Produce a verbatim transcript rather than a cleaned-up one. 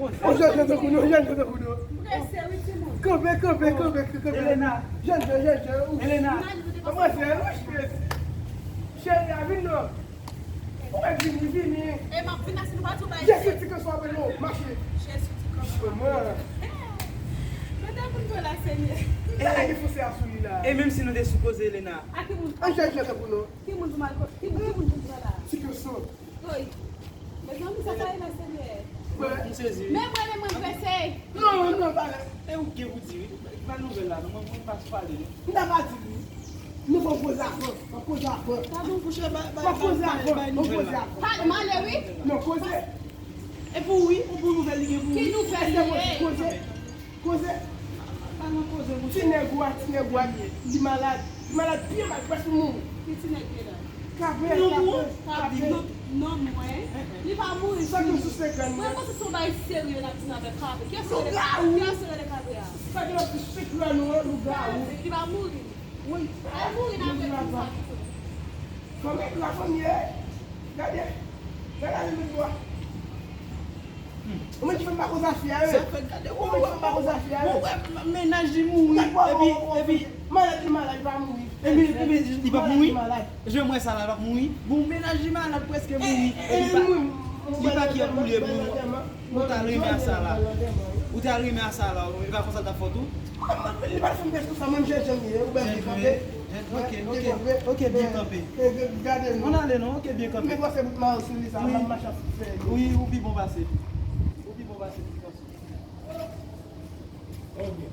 Ou jèn jan tankou nou, jèn jan tankou nou. Prese, wi, timoun. Kanpe, kanpe, kanpe, kanpe. Elena. Jèn jan, jèn jan. Elena. Manmzèl, wi, cheri. Cheri, a vin non. Ou mèt vini, vini. E m ap vin la si nou pa tou bay. Jezi ti kanson apre nou, mache. Jezi ti kanson. Mwen. Mwen te konn pran la, Senyè. Bagay ki fose a sou li la. E menm si nou te sou koze, Elena. A ki moun? An jèn jan tankou nou. Ki moun pou m al ko-, ki moun, ki moun pou m pran la? Ti kanson. Woy. Mezanmi, sa sa ye la, Senyè? M sezi, wi. Men mwen, men mwen prese. Non, non, non, pa lè. E ou gen pou di, wi. Pa nouvèl la, non, mwen, mwen pa sou pale, non. M ta pa di, wi. Nou fò koze avan, fò koze avan. Gade yon bouch, ba, ba, fò koze avan, fò koze avan. Pa, m ale, wi. Non, koze. E pou wi, ou pou nouvèl li gen pou wi. Ki nouvèl li ye? Koze. Koze. Pa nan koze, mouche. Ti nèg ou a, ti nèg ou a, li malad. Li malad byen mal, prèske mouri. Ki ti nèg li la? Kape, kape, kape. Non, mwen. Li pa mouri. Sa nou sou senkant mwen. Mwen panse se yon bagay serye n ap di nan avèk kape. Kiyès ki rele kape a? Sa gen lòt ki sik la nou an, lougawou. Li pa mouri. Wi. Li mouri nan avèk sa. Fanmi, la fanmi, eh. Gade. Gade ale met bwa. Ou menm ki fè m pa koze afè a, wi. Sa fè gade, ou menm ki fè m pa koze afè a, wi. Ou wè, mennaj li mouri, epi, epi, malad li malad, li pa mouri. Epi, epi, li p ap mouri? Jan m wè sa la, l ap mouri. Bon, mennaj li malad, prèske mouri. Epi, li pa, li pa ki ap boule pou ou t al renmen a sa la. Ou t al renmen a sa la, li pa konsa l t ap fè w tou? Li pa fè m pèsonn sa, mwen m jèn jan m ye, ou bèl byen kanpe. Ok, ok, ok, byen kanpe. Gade nou. Ann ale non, ok, byen kanpe. Men pase bout mayo sou li sa, m ap mache ap fè li. Wi, ou pi bon pase li. Ou pi bon pase li, pase. Ok.